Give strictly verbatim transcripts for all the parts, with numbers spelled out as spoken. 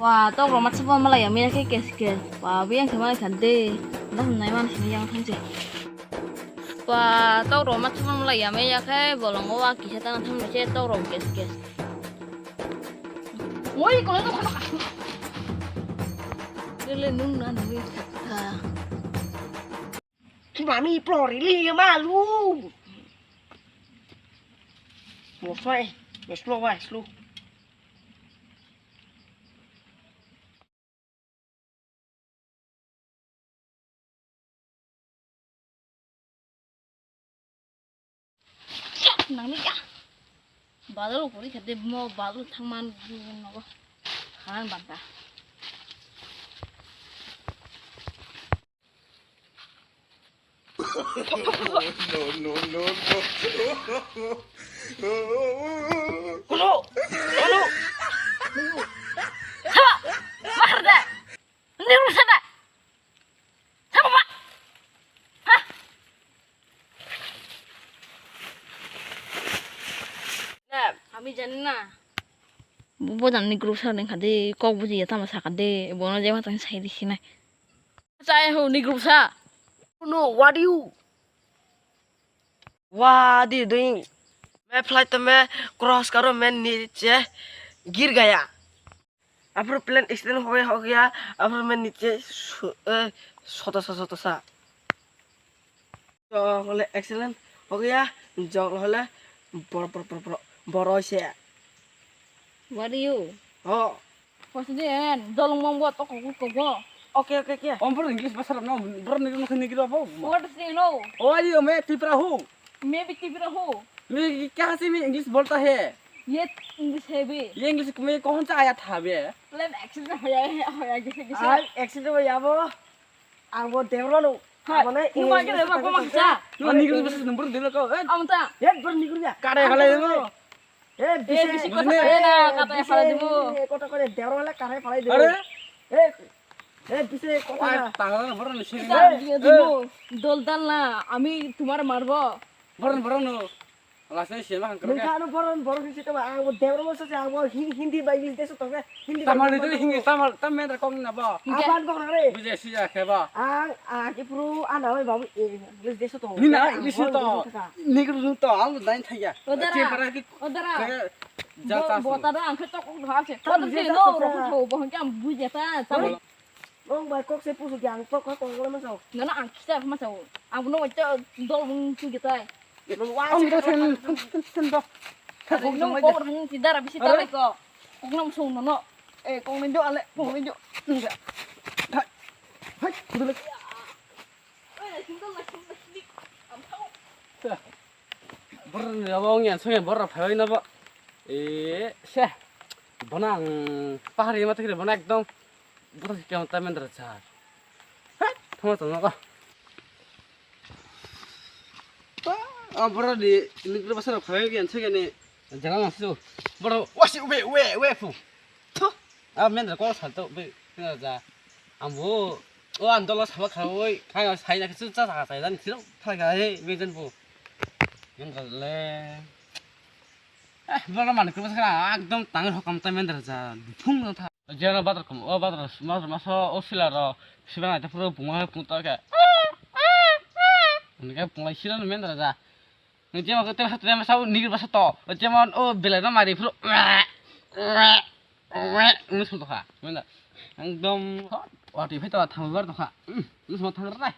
Ba, tok rok ma chwpma malai ya, mia khe kes kes. Ba, biyang khe malai kha de. Dak nai man sini yang thang se. Ba, tok rok ma chwpma malai ya, mia khe bolongo wa kisa ta thang se tok rok kes kes. Woi, ko to khana. Lele nung na nung kha. Mami, plori li malu. Mo soi, mo slow wa, slow. Nangni ya. Badal kori khade mo badal thangman nogo. Khan banta. No, no, no, no. Kulo, kulo. Saba, mahar da. Ini urusan da. Saba, Pak. Hah? Kami jani na. Bo jani group sa deng khade, kok buji ya tama sa khade, bono jema tang sai di sinai. Chai ho ni group sa. No, what do you? What do you doing? मैं फ्लाइट में क्रॉस करो, मैं नीचे गिर गया। अब plane accident हो गया, हो गया। अब मैं नीचे सो-, ए, सोता सा, सोता सा। तो बोले एक्सीडेंट हो गया, जंगल होले बर-, बर-, बर-, बर-, बरोसे। What do you? Oh. What's the end? Dolong mong bo to ko ko bo. Okay, okay, okay. Om bro English basa no, bro ni no ni gilo bo. What do you know? Oh, you me Tipra hu. मैं भी Tipra हूँ। मैं क्या से मैं इंग्लिश बोलता है। ये इंग्लिश है भी। ये इंग्लिश मैं कौन सा आया था बे? प्लेन एक्सीडेंट हो गया है, हो गया किसी किसी। आज एक्सीडेंट हो गया वो। Ang bo Debra no. Hai, abone kuma ke Debra kuma kisa. No, nigiri basa number dilo ko. Amta. Ye ber nigiri ya. Kare halai dilo. Eh, bisi kota kare na, kata halai dilo. Kota kore Debra le kare halai dilo. Are? Eh, eh, bisi kota na. Tangla bor ni sini. Kisa dia dilo. Dol dal na, ami tumar marbo. Bor bor no. Lasai sema hangkar. Nungkha ano boron boron hinsi tama ang bo Debra mo sase ang bo Hin-, Hindi ba English deso tongse Hindi ba Tamani English to tongse. Hindi Tamal Tamal kong na ba. Aban bo nang re. Buje si ya khe ba. Ang ang ipru ana oi babu English deso tong. Nina English to. Nigru to ang dain thaya. Odara. Odara. Bo ta da ang khe to kong ha se. Ta de no ro ko bo hangke ang buje ta. Nong bai kok se pusu di ang tok kok kok le masau. Nana ang kisa masau. Ang no wacha dol mung chu gitai. Ang kisa sen sen sen do. Nong kok rang ti dara bisi ta ko. Kok nong sung no no. Eh kok ni do ale kok ni do. Hai. Hai. Bor ni abo ngiyan song bor phai na ba. Eh se. Bona ang pahari ma tikre bona ekdom. Boro khe kemo ta mendra cha. Hai, thangma tongno ko. Ah, boro ni nigro basa rok phai gen se gene. Jala na su. Boro wasi we we we fu. Thu. Ah, mendra ko sal to be. Mendra cha. Ambo. O an dola sama kha oi. Khai sai na chu cha cha sai dan siro. Phai ga he be jan bu. Mendra le. Eh, boro mani ko basa ekdom tangir hokam ta mendra cha. Phung no tha. Jeno badar kum, o badar, mas, mas, o sila ro, siba nai ta puro bunga pung ta ke. Ni ke pung lai sila no mendra ja. Ni jema ko te sa, te sa, nigir basa to. Jema o belai no mari puro. Ni sum to kha, menda. Ekdom, o ti phai to thang bar to kha. Ni sum thang rai.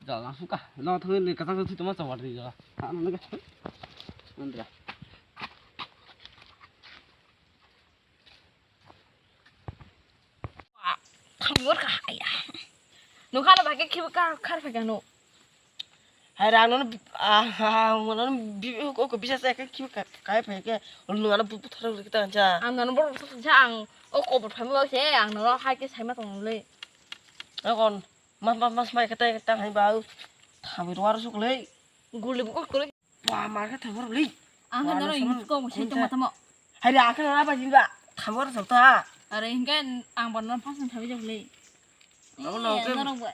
Jal na suka, no thang ni ka thang tu ma chawar ni ja. Ha, no ke. Mendra. Thamor ka haya. Nukha na bhai ke khibu ka khar phai kanu. Hai rang no, ah, ah, no, bi, ko, ko bisa sa ke khibu ka, kai phai ke. Nung ano bu, bu thar ri ta cha. Ang nano bor sa cha ang o ko bor phai mo se ang no hai ke sai ma tong le. Akon mas, mas, mas mai kata kata hai ba. Thamir war suk le. Guli bu ko le. Ba, mar khe thangmar le. Ang khe norok English kok bo swi tongma tamo. Hai da, ang khe norok bai jinba. Thangmar sokta. Are hinkhe ang bo norok phasing thabi jak le. Abo no, eh, norok ba.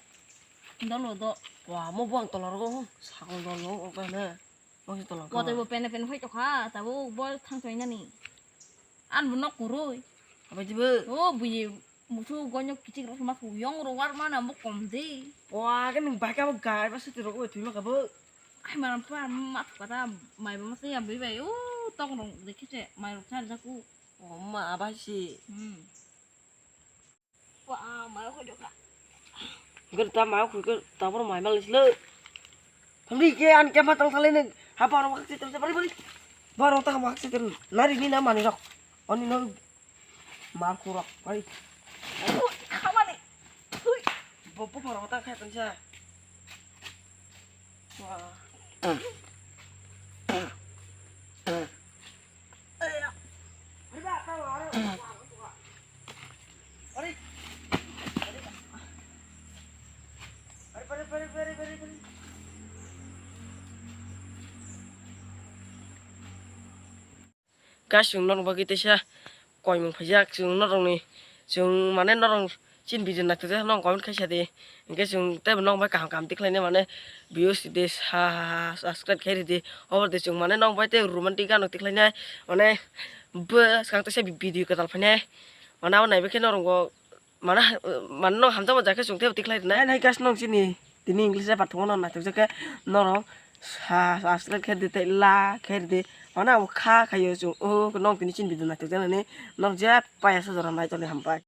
Dolo do. Wa, mo bo ang tola rogo. Sakol dolo, o khe ne. Mo si tola. Kote bo pene pene phai tokha, tabo bo thang thoi nani. An bo nok kurui. Abai dibo. O buji musu gonyok kichik rok ma ku yong ro war mana mo kom de. Wa ke nung bai ka bo gai ba sete rok oi thwi ma ka bo. Ai maram pa ma pata mai ba ma se ya bai bai. O tok rong de kiche mai rok char ja ku. O ma abai si. Hmm. Wa mai ko joka. Ger ta mai ko ke ta bor mai mal silo. Thamri ke an ke ma tal thale ne. Ha bor ma se tam se bari bari. Bor ta ma se tam. Nari ni na mani rok. Oni no. Mar khurok, oi. Ui, khamani. Ui. Bo, bo, borok ta khe tonsa. Wah. Guys, chwng norok bagwi teisa koimung phaijak, chwng norokni, chwng mane norok chini video naitokjak norok comment khaisa di, hinkhe chwng teibo norok bai kaham kaham tikhlainai mane views ridi, subscribe khai ridi, obo de chwng mane norok bai tei romantic gano tikhlainai, mane bwskang teisa video kwtal phainai, mane abo naibai khe norok bo. Mana, mana no hamjakma jakhe chwng teibo tikhlai rwnai. Nai, nai, guys, nong chini tini English pathok no naithok jakhe norok sa, subscribe khe rwdi tei like khe rwdi. Mana abo kha khaio chwng, oh, nong tini chini video naithok jaknani nong je paya sa jora nai toni hambai.